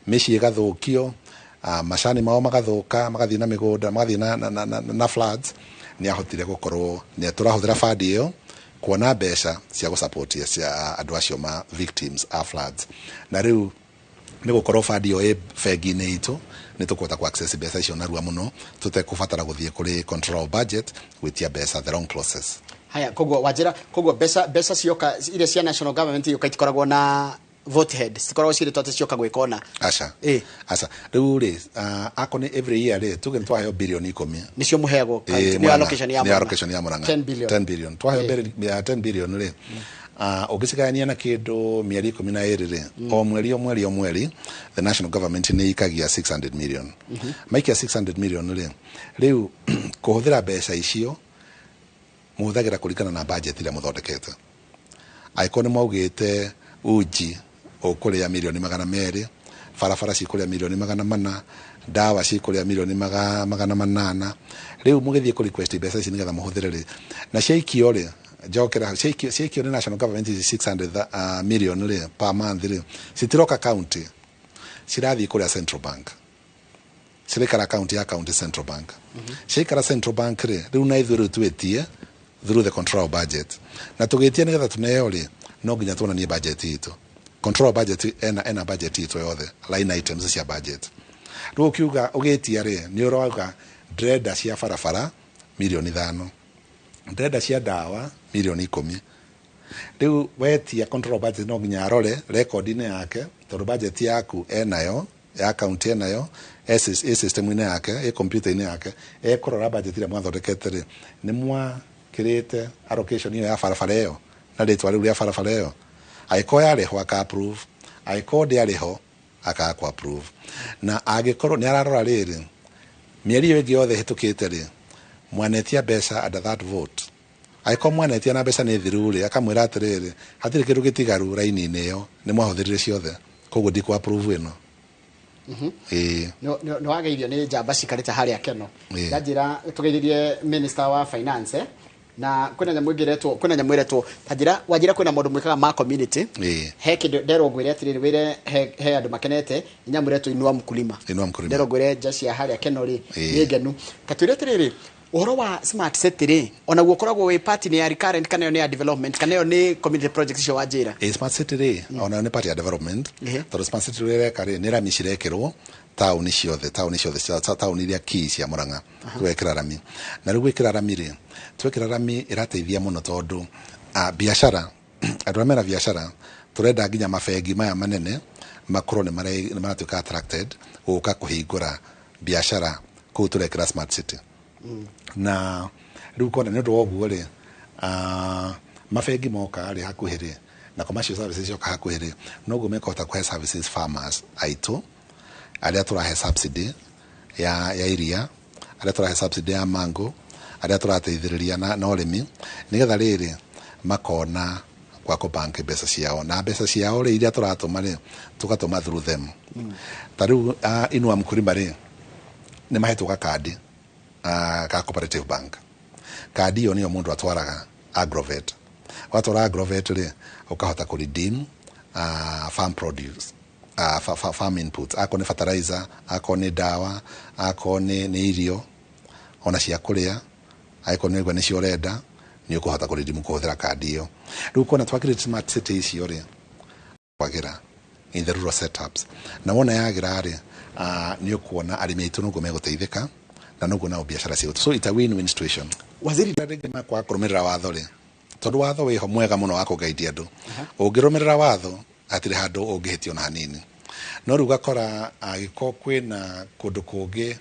mĩciĩ ĩgathũkio, macani mao magathũka, magathiĩ na mĩgũnda, magathiĩ na floods. Nĩ ahotire gũkorwo nĩ tũrahũthĩra fund ĩyo kuona mbeca cia gũsupport cia andũ acio ma victims a floods. Na rĩu nĩ gũkorwo fund ĩyo ĩ bengi-inĩ itũ, nĩ tũkũhota ku access mbeca icio narua mũno tũtekũbatara gũthiĩ kũrĩ control of budget gwĩtia mbeca, the long process. Haya, koguo wanjĩra, koguo mbeca cioka iria cia national government iũka itikoragwo na vote head, citikoragwo ciĩrĩtwo atĩ cioka gwĩka ũna? Aca. Aca, rĩu rĩ, akorwo nĩ every year rĩ, tuge nĩ twaheo birioni 10. Nĩcio mũheagwo? Ĩ, nĩ Murang'a. allocation ya Nĩ Murang'a. allocation ya Murang'a. 10 billion. 10 billion twaheo. Ya 10 billion rĩ, ũngĩcigayania na kĩndũ mĩeri 12 rĩ, o mweri, o mweri, o mweri, the national government nĩ ikagia 600 million. Maikia 600 million rĩ, rĩu kũhũthĩra mbeca icio mũhũthagĩra kũringana na budget ĩrĩa mũthondekete. Angĩkorwo nĩ mwaugĩte uji ũkũrĩa mirioni 200, barabara cikũrĩa mirioni 400, ndawa cikũrĩa mirioni 800, rĩu mũgĩthiĩ kũ request mbeca ici nĩgetha mũhũthĩre rĩ, na ciaikio rĩ, njokera hau, ciaikio nĩ national government ici 600 million rĩ per month rĩ, citiroka county, cirathiĩ kũrĩa Central Bank, ciraikara account ya county Central Bank. Ciaikara Central Bank rĩ, rĩu na ithuĩ rĩu twĩtie through the control of budget, na tũgĩtia nĩgetha tũneo rĩ, no nginya tuonanie budget itũ. Control of budget ena budget itũ yothe, line items cia budget. Rĩu ũkiuga ũgĩtia rĩ, nĩ ũrauga Ndĩrenda cia barabara mirioni 5, ndĩrenda cia ndawa mirioni 10. Rĩu wetia control budget, no nginya arore rekondi-inĩ yake, tondũ budget yaku enayo, ya county enayo, ĩ system-inĩ yake, ĩ computer-inĩ yake. Ekũrora budget ĩrĩa mwathondekete rĩ, nĩ mwakĩrĩte allocation ĩyo ya barabara ĩyo na rĩtwa rĩu rĩa barabara ĩyo. Angĩkorwo yarĩ ho, aka approve; angĩkorwo ndĩarĩ ho, akaga ku approve. Na angĩkorwo nĩ ararora rĩrĩ, mĩeri ĩyo ĩngĩ yothe ĩhĩtũkĩte rĩ, mwanetia mbeca under that vote, angĩkorwo mwanetia na mbeca nĩ thiru rĩ, akamwĩra atĩrĩrĩ, hatirĩ kĩndũ gĩtigaru raini-inĩ ĩyo, nĩ mwahũthĩrire ciothe, koguo ndikũ approve ĩno. Ĩĩ. Nĩ wageithio nĩ njamba cikarĩte harĩa keno. Ndanjĩra tũgeithirie minister wa finance, na kwĩna nyamũ ĩngĩ ĩretwo, kwĩna nyamũ ĩretwo, ta njĩra wanjĩra kwĩna maũndũ mwĩkaga ma community. He kĩndũ nderwo ngwĩre atĩrĩrĩ, wĩre he andũ makenete nĩ nyamũ ĩretwo Inua Mkulima. Inua Mkulima. Nderwo ngwĩre nja cia harĩa keno rĩ, Ĩĩ. nĩ ngenu. Katwĩre atĩrĩrĩ, ũhoro wa smart city rĩ, onaguo ũkoragwo wĩ part nĩ ya recurrent, kana ĩyo nĩ ya development, kana ĩyo nĩ community project icio wanjĩra? Ĩ, smart city rĩ, onayo nĩ part ya development, tondũ smart city rĩrĩa ĩreka rĩ, nĩ rami cirekĩrwo taũni ciothe, taũni ciothe taũni iria key cia Murang'a, tũgekĩra rami. Na rĩu gwĩkĩra rami rĩ, twekĩra rami ĩrateithia mũno, tondũ biacara, andũ arĩa mena biacara, tũrenda nginya mabengi maya manene makorwo nĩ maratuĩka attracted gũka kũhingũra biacara kũu tũrekĩra smart city. Na rĩu kona nĩ ũndũ wa ũguo rĩ, mabengi moka rĩ hakuhĩ rĩ, na commercial services cioka hakuhĩ rĩ, noguo mekũhota kũhe services farmers aitũ, arĩa tũrahe subsidy ya iria, arĩa tũrahe subsidy ya mango, arĩa tũrateithĩrĩria na ũrĩmi, nĩgetha rĩrĩ makona kwa kũbank mbeca ciao, na mbeca ciao rĩ, iria tũratũma rĩ, tũgatũma through them. Ta rĩu Inua Mkulima rĩ, nĩ mahetwo gakandi ka cooperative bank. Kandi ĩyo nĩyo mũndũ atwaraga agrovet. Watwara agrovet rĩ, ũkahota kũ redeem farm produce, farm inputs, akorwo nĩ fertilizer, akorwo nĩ ndawa, akorwo nĩ irio ona cia kũrĩa, angĩkorwo nĩ ũigua nĩcio ũrenda, nĩ ũkũhota kũ redeem kũhũthĩra kandi ĩyo. Rĩu kona twakĩrĩte smart city icio rĩ, kwagĩra in the rural setups, na wona yagĩra rĩ, nĩ ũkuona arĩmi aitũ noguo megũteithĩka, na noguo nao biacara cigũtũ. So it's a win-win situation. Waziri. Rĩngĩ makwaga kũrũmĩrĩra watho rĩ, tondũ watho wĩho mwega mũno wa kũgaidia andũ. Ũngĩrũmĩrĩra watho, hatirĩ handũ ũngĩhĩtio na hanini. No rĩu ũgakora angĩkorwo kwĩna kũndũ kũngĩ,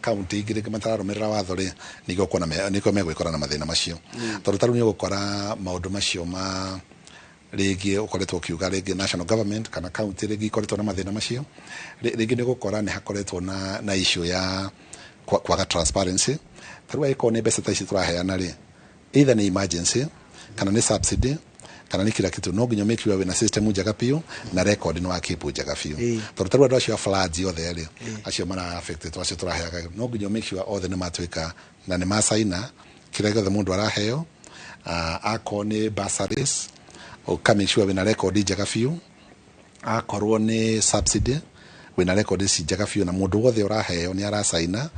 kaunti ingĩ rĩngĩ matararũmĩrĩra watho rĩ, nĩguo ũkuona nĩkuo megwĩkora na mathĩna macio, tondũ ta rĩu nĩ ũgũkora maũndũ macio ma rĩngĩ ũkoretwo ũkiuga rĩngĩ national government kana county rĩngĩ ikoretwo na mathĩna macio. Rĩngĩ nĩ ũgũkora nĩ hakoretwo na issue ya kwaga transparency. Ta rĩu angĩkorwo nĩ mbeca ta ici tũraheana rĩ, either nĩ emergency kana nĩ subsidy kana nĩ kila kitu, no nginya make sure wĩna system njega biũ na record nĩ wa keep njega biũ, tondũ ta rĩu andũ acio a floods othe rĩ, acio mara affected, acio tũraheaga, no nginya make sure othe nĩ matuĩka na nĩ macaina kĩrĩa gĩothe mũndũ araheo. Akorwo nĩ bursaries, ũka make sure wĩna record njega biũ. Akorwo nĩ subsidy, wĩna record ici njega biũ, na mũndũ wothe ũraheo nĩ aracaina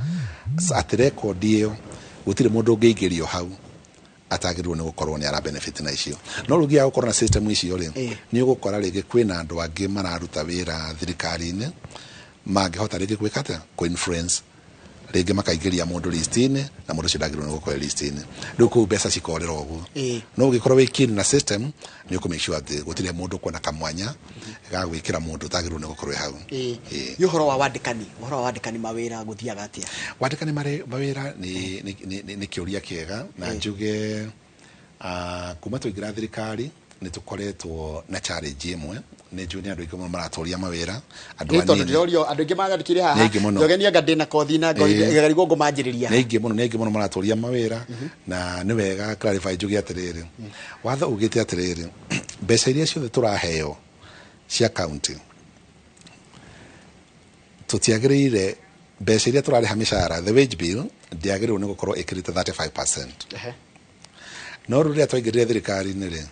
atĩ record ĩyo gũtirĩ mũndũ ũngĩingĩrio hau atagĩrĩirwo nĩ gũkorwo nĩ ara benefit na icio. No rĩu nginya gũkorwo na system icio rĩ, nĩ ũgũkora rĩngĩ kwĩna andũ angĩ mararuta wĩra thirikari-inĩ mangĩhota rĩngĩ gwĩka atĩa, kũ-influence, rĩngĩ makaingĩria mũndũ list-inĩ na mũndũ ũcio ndagĩrĩirwo nĩ gũkorwo list-inĩ. Rĩu kũu mbeca cikorĩra ũguo. No ũngĩkorwo wĩ keen na system, nĩ ũkũ make sure atĩ gũtirĩ mũndũ ũkuona kamwanya ga gwĩkĩra mũndũ ũtagĩrĩirwo nĩ gũkorwo hau. Nĩ ũhoro wa wandĩkani, ũhoro wa wandĩkani mawĩra gũthiaga atĩa? Wandĩkani mawĩra nĩ kĩũria kĩega, na njuge kuma twaingĩra thirikari nĩ tũkoretwo na challenge ĩmwe. Nĩ njũĩ nĩ andũ aingĩ mũno maratũria mawĩra, andũ Nĩ tondũ anini. ndĩrorio andũ aingĩ manyandĩkire haha. Nĩ aingĩ mũno. Njogenia anga ndĩna kothi na ngarigwo ngũmanjĩrĩria. Nĩ aingĩ mũno, nĩ aingĩ mũno maratũria mawĩra. Na nĩ wega clarify, njuge atĩrĩrĩ, watho ugĩte atĩrĩrĩ, mbeca iria ciothe tũraheo cia county, tũtiagĩrĩire, mbeca iria tũrarĩha mĩcara, the wage bill, ndĩagĩrĩirwo nĩ gũkorwo ĩkĩrĩte 35%. No rĩu rĩrĩa twaingĩrire thirikari-inĩ rĩ,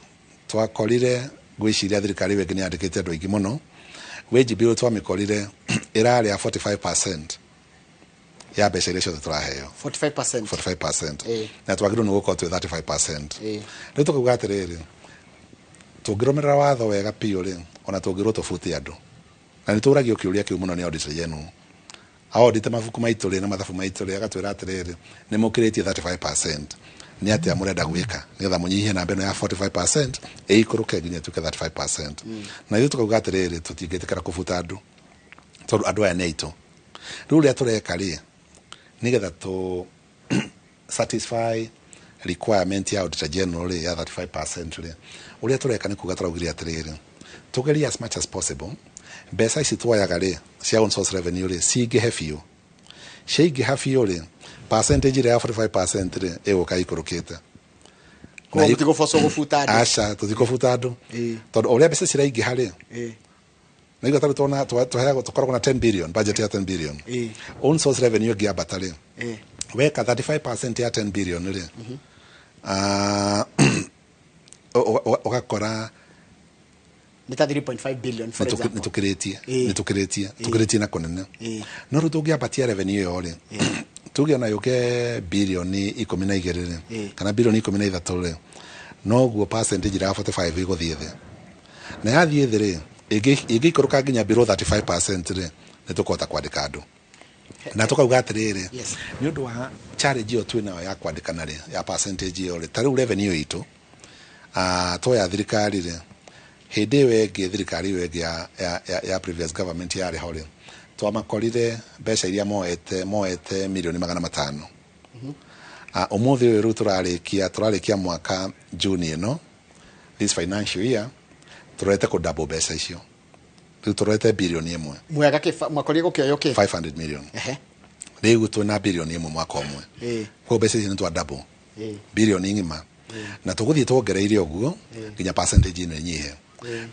twakorire, ngwĩciria thirikari ĩyo ĩngĩ nĩ yandĩkĩte andũ aingĩ mũno, wage bill twamĩkorire ĩrarĩa 45% ya mbeca iria ciothe tũraheo. 45%. 45%, na twagĩrĩirwo nĩ gũkorwo twĩ 35%. Rĩu tũkauga atĩrĩrĩ, tũngĩrũmĩrĩra watho wega biũ rĩ, ona tũngĩrwo tũbute andũ, na nĩ tũragio kĩũria kĩu mũno nĩ auditor general. Audit mabuku maitũ rĩ na mathabu maitũ rĩ, agatwĩra atĩrĩrĩ, nĩ mũkĩrĩtie 35%, nĩ atĩa mũrenda gwĩka nĩgetha mũnyihie namba ĩno ya 45% ĩikũrũke nginya ĩtuĩke 35%? Na ithuĩ tũkauga atĩrĩrĩ, tũtingĩtĩkĩra kũbuta andũ tondũ andũ aya nĩ aitũ. Rĩu ũrĩa tũreka rĩ, nĩgetha tũ satisfy requirement ya Auditor General rĩ ya 35% rĩ, ũrĩa tũreka nĩ kuga tũraugire atĩrĩrĩ, tũgerie as much as possible mbeca ici tuoyaga rĩ cia own source revenue rĩ cingĩhe biũ. Ciaingĩha biũ rĩ, percentage ĩrĩa ya 45% rĩ ĩgũka ĩikũrũkĩte. Koguo mũtigũbocwo gũbuta andũ? Aca, tũtikũbuta andũ, tondũ ũrĩa mbeca ciraingĩha rĩ, na tarĩ tuona tũheagwo, tũkoragwo na 10 billion budget ya 10 billion. Own source revenue ĩngĩambata rĩ, weka 35% ya 10 billion rĩ, ũgakora nĩ ta 3.5 billion, for example. Nĩtũkĩrĩtie. Nĩtũkĩrĩtie, tũkĩrĩtie na kũnene. No rĩu tũngĩambatia revenue ĩyo rĩ, tuge ona yũke birioni 12 rĩ, kana birioni 13 rĩ, noguo percentage ya 45 ĩgũthiĩ thĩ, na yathiĩ thĩ rĩ, ĩngĩikũrũka nginya below 35% rĩ, nĩ tũkũhota kwandĩka andũ. Na tũkauga atĩrĩrĩ, nĩ ũndũ wa challenge ĩyo twĩ nayo ya kwandĩkana rĩ, ya percentage ĩyo rĩ, ta rĩu revenue itũ, twoya thirikari rĩ, hĩndĩ ĩyo ĩngĩ, thirikari ĩyo ĩngĩ ya previous government yarĩ ho rĩ, twamakorire mbeca iria moete mirioni 500. Ũmũthĩ ũyũ rĩu tũrarĩkia mwaka June ĩno, this financial year, tũrorete kũ double mbeca icio. Rĩu tũrorete birioni 1. Mwega kĩ mwakorire gũkĩoywo kĩ? 500 million. Rĩu twĩna birioni 1 mwaka ũmwe. Koguo mbeca icio nĩ twa double, birioni ng'ima, na tũgũthiĩ tuongereire ũguo nginya percentage ĩno ĩnyihe.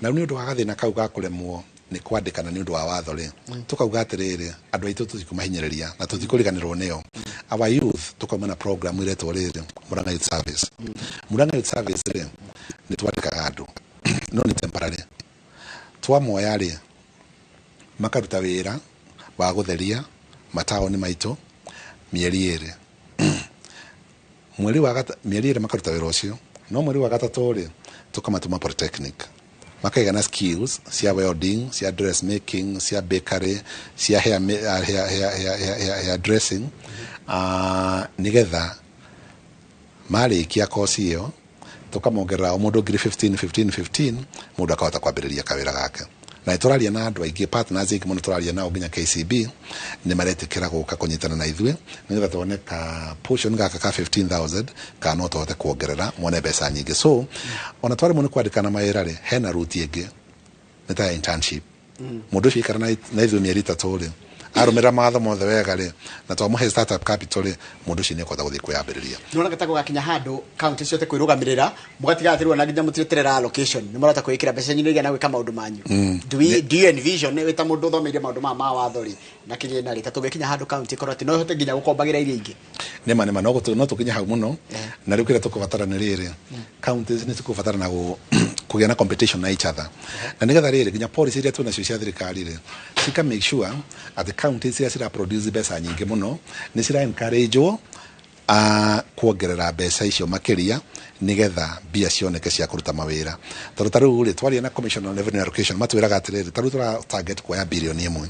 Na rĩu nĩ ũndũ wa gathĩna kau ga kũremwo nĩ kwandĩkana nĩ ũndũ wa watho rĩ, tũkauga atĩrĩrĩ, andũ aitũ tũtikũmahinyĩrĩria na tũtikũriganĩrwo nĩo, our youth, tũkauma na program ĩretwo rĩrĩ, Murang'a Youth Service. Murang'a Youth Service rĩ, nĩ twandĩkaga andũ, no nĩ temporary. Twamoya rĩ, makaruta wĩra wa gũtheria mataũni maitũ mĩeri 2. Mĩeri 2 makaruta wĩra ũcio, no mweri wa gatatũ rĩ, tũkamatũma polytechnic, makaigana skills cia welding, cia dressmaking, cia bakery, cia hair dressing, nigetha marĩkia kosi ĩyo tũkamongerera o mũndũ ngiri 15 15 15, mũndũ akahota kwambĩrĩria kawĩra gake. Na nĩ tũraria na andũ aingĩ, partners aingĩ mũno tũraria nao, nginya KCB nĩ maretĩkĩra gũka kũnyitana na ithuĩ nĩgetha tuone ka portion gaka ka 15,000 kana no tũhote kuongerera muone mbeca nyingĩ. So ona twaremwo nĩ kwandĩkana mawĩra rĩ, hena route ĩngĩ nĩ ta ya internship. Mũndũ ũcio aikara na ithuĩ mĩeri 3 rĩ, arũmĩrĩra mawatho mothe wega rĩ, na twamũhe startup capital rĩ, mũndũ ũcio nĩ ekũhota gũthiĩ kwĩyambĩrĩria. Nĩwona ta gũgakinya handũ kaunti ciothe kwĩrũgamĩrĩra, mũgatiga atĩ rĩu ona nginya mũtireterera allocation, nĩ mũrahota kwĩĩkĩra mbeca cianyu igana gwĩka maũndũ manyu? Do you envision, wĩ ta mũndũ ũthomeire maũndũ maya ma watho rĩ na kĩgĩna rĩ, ta tũgĩkinya handũ kaunti ĩkorwo atĩ no ĩhote nginya gũkombagĩra iria ingĩ? Nĩma nĩma, no tũkinye hau mũno. Na rĩu kĩrĩa tũkũbatara nĩ rĩrĩ, counties nĩ cikũbatara na kũgĩa na competition na each other, na nĩgetha rĩrĩ nginya policy iria twĩ nacio cia thirikari rĩ, cika make sure atĩ counties iria cira produce mbeca nyingĩ mũno nĩ cira encourage kuongerera mbeca icio makĩria, nĩgetha mbia cioneke cia kũruta mawĩra. Tondũ ta rĩu rĩ, twaria na Commission on Revenue Allocation, matwĩraga atĩrĩrĩ, ta rĩu tũra target kuoya birioni 1,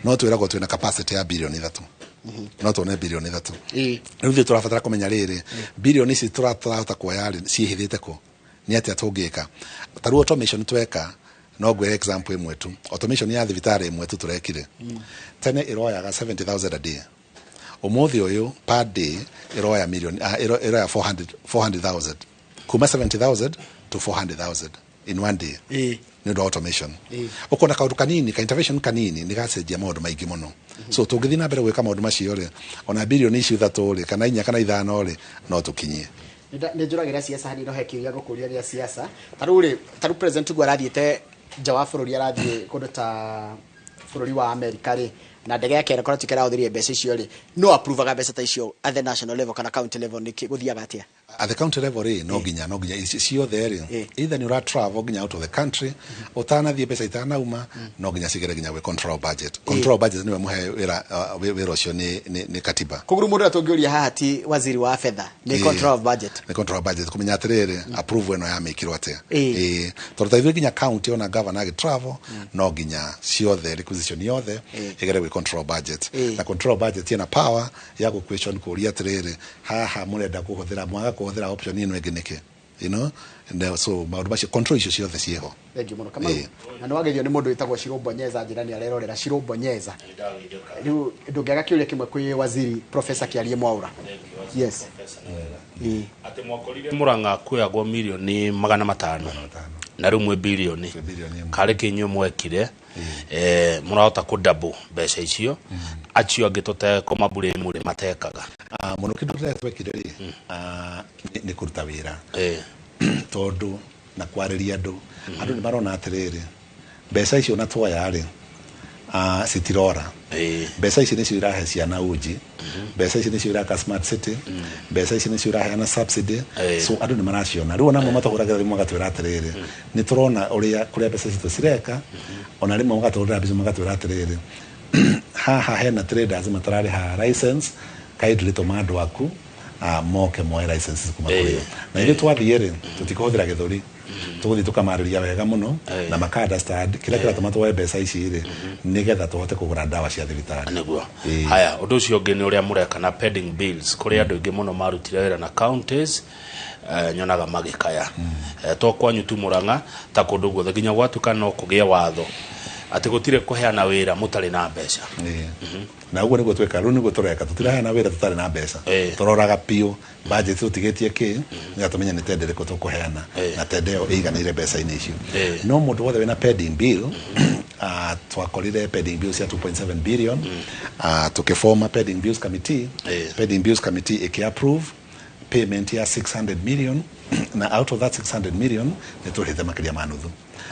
no twĩragwo twĩna capacity ya birioni 3, no tuone birioni 3. Rĩu ithuĩ tũrabatara kũmenya rĩrĩ, birioni ici tũrahota kuoya rĩ, ciĩhithĩte kũ? Nĩ atĩa tũngĩka? Ta rĩu automation tweka, no ngwĩre example ĩmwe tu, automation ya thibitarĩ ĩmwe tu tũrekire, tene ĩroyaga 70,000 a day, ũmũthĩ ũyũ per day ĩroya million, ĩroya 400 400,000, kuma 70,000 to 400,000 in one day, nĩ ũndũ wa automation. Ũkona kaũndũ kanini ka intervention kanini nĩ gacenjia maũndũ maingĩ mũno. So tũngĩthiĩ na mbere gwĩka maũndũ macio rĩ, ona birioni ici 3 rĩ, kana 4 kana 5 rĩ, no tũkinyie. Nĩ njũragĩra siasa hanini, no he kĩũria ngũkũria gĩa siasa. Ta rĩu rĩ, ta rĩu president guo arathiĩte nja wa bũrũri, arathiĩ kũndũ ta bũrũri wa Amerika rĩ, na ndege yake ĩrakorwo tuĩka ĩrahũthĩrire mbeca icio rĩ, no approvaga mbeca ta icio at the national level kana county level? Nĩkĩ gũthiaga atĩa? At the county level rĩ, no nginya ici ciothe rĩ, either nĩ ũra travel nginya out of the country, ũtanathiĩ mbeca itanauma, no nginya cigere nginya gwĩ control budget. Control budget nĩwe mũhe wĩra, wĩra ũcio nĩ katiba. Koguo mũndũ ũrĩa tũngĩũria haha ti waziri wa fedha, nĩ control of budget. Nĩ control budget kũmenya atĩrĩrĩ, approve ĩno yamĩkirwo atĩa. Ĩĩ, tondũ ta ithuĩ nginya county, ona governor agĩ travel, no nginya ciothe requisition yothe ĩgere gwĩ control budget. Na control budget ĩna power ya gũ question, kũria atĩrĩrĩ, haha mũrenda kũhũthĩra, mwaga kũhũthĩra option ĩno ĩngĩ nĩkĩ? And so maũndũ macio, control icio ciothe ciĩho. Thank you mũno, Kamau. Na nĩ wageithio nĩ mũndũ wĩtagwo Shirumbonyeza, njĩra nĩ arerorera. Shirumbonyeza, rĩu ndũngĩaga kĩũria kĩmwe kwĩ waziri Professor Kĩarie Mwaura. Yes. Ĩĩ. Atä mwakorire Murang'a kwĩagwo mirioni 500 na rĩu mwĩ birioni. Twĩ birioni 1. Karĩ kĩ inyuĩ mwekire mũrahota kũ double mbeca icio, acio angĩ tũtekũmaburĩmu rĩ matekaga? Ah, mũno kĩndũ kĩrĩa twekire rĩ, nĩ kũruta wĩra, tondũ na kwarĩria andũ. Andũ nĩ marona atĩrĩrĩ, mbeca icio na twoya rĩ, citirora. Mbeca ici nĩcio irahe ciana uji, mbeca ici nĩcio iraka smart city, mbeca ici nĩcio iraheana subsidy. So andũ nĩ maraciona rĩu, ona amwe matũhũragĩra thimũ magatwĩra atĩrĩrĩ, nĩ tũrona ũrĩa kũrĩa mbeca citũ cireka. Ona rĩmwe magatũhũrĩra mbica magatwĩra atĩrĩrĩ, haha hena traders matararĩha license, kindly tũma andũ aku moke moe licenses kuma kũrĩ o. Na ithuĩ twathiĩ rĩ, tũtikũhũthĩra gĩthũri, tũgũthiĩ tũkamarĩria wega mũno na maka understand kĩrĩa kĩratũma tuoe mbeca ici rĩ, nĩgetha tũhote kũgũra ndawa cia thibitarĩ. Nĩguo. Haya, ũndũ ũcio ũngĩ nĩ ũrĩa mũreka na pending bills. Kũrĩ andũ aingĩ mũno marutire wĩra na counties, nyonaga magĩkaya, to kwanyu tu Murang'a, ta kũndũ guothe, nginya gwatuĩka no kũgĩe watho atĩ gũtirĩ kũheana wĩra mũtarĩ na mbeca. Ĩĩ. Na ũguo nĩguo twĩkaga rĩu, nĩguo tũreka, tũtiraheana wĩra tũtarĩ na mbeca. Tũroraga biũ budget tũtigĩtie kĩ, nĩgetha tũmenye nĩ tender ĩrĩkũ tũkũheana na tender ĩyo ĩiganĩire mbeca-inĩ icio. No mũndũ wothe wĩna pending bill, twakorire pending bills cia 2.7 billion, tũkĩforma pending bills committee. Pending bills committee ĩkĩ-approve payment ya 600 million, na out of that 600 million nĩ tũrĩhĩte makĩria ma nuthu,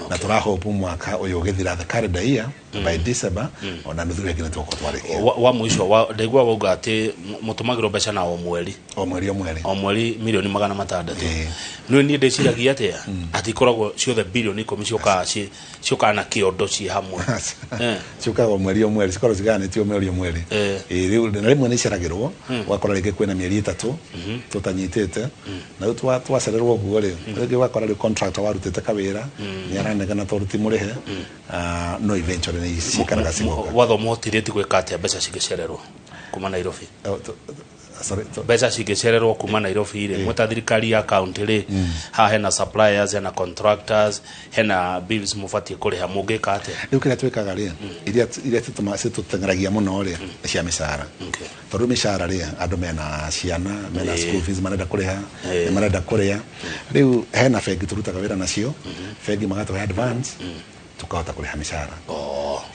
na tũrahope mwaka ũyũ ũgĩthira, the calendar year, by December, ona nuthu ĩngĩ nĩ tũgũkorwo twarĩkia. Wa mũico, ndaigua wauga atĩ mũtũmagĩrwo mbeca na o mweri. O mweri, o mweri. O mweri mirioni 600. Ĩĩ. Nĩ niĩ ndĩciragia atĩa atĩ ikoragwo ciothe 10 bilioni ciũkaga na kĩondo ciĩ hamwe. Ciũkaga o mweri, o mweri, cikoragwo cigayanĩtio mweri o mweri. Ĩĩ, rĩu na rĩmwe nĩ iceragĩrwo, ũgakora rĩngĩ kwĩna mĩeri 3 tũtanyitĩte, na rĩu twacererwo ũguo rĩ, rĩngĩ ũgakora rĩu contractor warutĩte kawĩra nĩ aranegena tondũ ti mũrĩhe. No eventually nĩ cikaraga cigoka. Watho mũhotithĩtie gwĩka atĩa mbeca cingĩcererwo kuma Nairobi? Oh, sorry, Mbeca cingĩcererwo kuma Nairobi rĩ, mwĩta thirikari ya county rĩ, haha hena suppliers, hena contractors, hena bills mũbatiĩ kũrĩha, mũngĩka atĩa? Rĩu kĩrĩa twĩkaga rĩ, iria citũteng'eragia mũno rĩ, nĩ cia mĩcara, tondũ mĩcara rĩ, andũ mena ciana, mena school fees marenda kũrĩha, nĩ marenda kũrĩa. Rĩu hena bengi tũrutaga wĩra nacio, bengi magatũhe advance, tukahota kũrĩha mĩcara.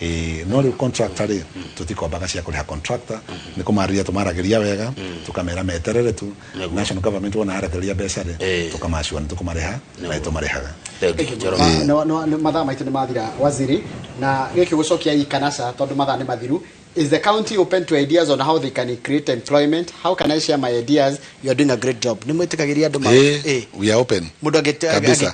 Ĩĩ, no rĩu contractor rĩ, tũtikombaga cia kũrĩha contractor, nĩ kũmarĩria tũmaragĩria wega, tũkamera meterere tu. National government wona yarekereria mbeca rĩ, tũkamacua nĩ tũkũmarĩha, na nĩ tũmarĩhaga. Thank you, Njoroge. Mathaa maitũ nĩ mathira, waziri, na gĩkĩ gũcokia ikanasa tondũ mathaa nĩ mathiru. Is the county open to ideas on how they can create employment? How can I share my ideas? You are doing a great job. Nĩ mwĩtĩkagĩria andũ Ĩĩ, we are open. Mũndũ angĩ Kabisa.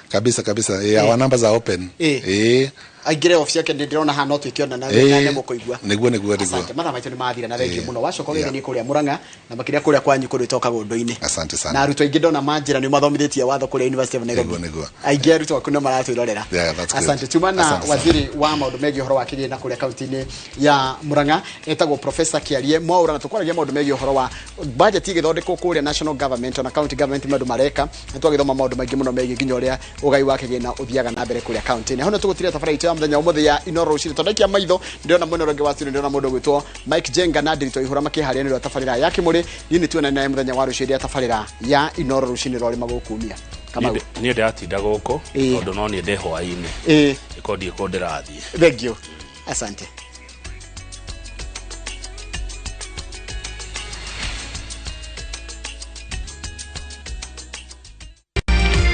Kabisa kabisa. Our numbers are open. Ĩĩ. Aingĩre ofici yake, ndĩrona haha no twĩkĩona na na nĩ mũkũigua. Nĩguo. Asante, mathaa maitũ nĩ mathira, na thengiũ mũno wacoka ũgeithanie kũrĩa Murang'a na makĩria kũrĩa kwanyu kũrĩa itoka Gũndũ-inĩ. Asante sana. Na arutwo aingĩ ndona manjĩra nĩ mathomithĩtie watho kũrĩa University of Nairobi. Nĩguo. Aingĩ arutwo aku nĩ maratwĩrorera. Yeah, that's good. Asante. Tuma na Asante sana. waziri wa maũndũ megiĩ ũhoro wa kĩgĩna kũrĩa kaunti-inĩ ya Murang'a, etagwo Professor Kĩarie Mwaura, na tũkwaragia maũndũ megiĩ ũhoro wa budget ĩgĩthondekwo kũrĩa national government ona county government, maũndũ mareka, na twagĩthoma maũndũ maingĩ mũno megiĩ nginya ũrĩa ũgai wa kĩgĩna ũthiaga na mbere kũrĩa kaunti-inĩ. Hau nĩ tũgũtiria tabarĩra itũ ya mũthenya ũmũthĩ ya Inooro rũcinĩ. Tondũ ndaikia maitho ndĩrona mwena ũrĩa ũngĩ wa studio, ndĩrona mũndũ ũgwĩtwo Mike Jenga na Ndiritu Ihũra makĩharĩria nĩ ũndũ wa tabarĩra ya Kĩmũrĩ. Niĩ nĩ tuonane naye mũthenya wa rũciũ hĩndĩ ya tabarĩra ya Inooro rũcinĩ rwa rĩma gũkumia. Kamau. Niĩ ndĩratinda gũkũ tondũ no niĩ ndĩ hwaĩ-inĩ, ĩko ndiĩ kũ ndĩrathiĩ. Thank you, asante.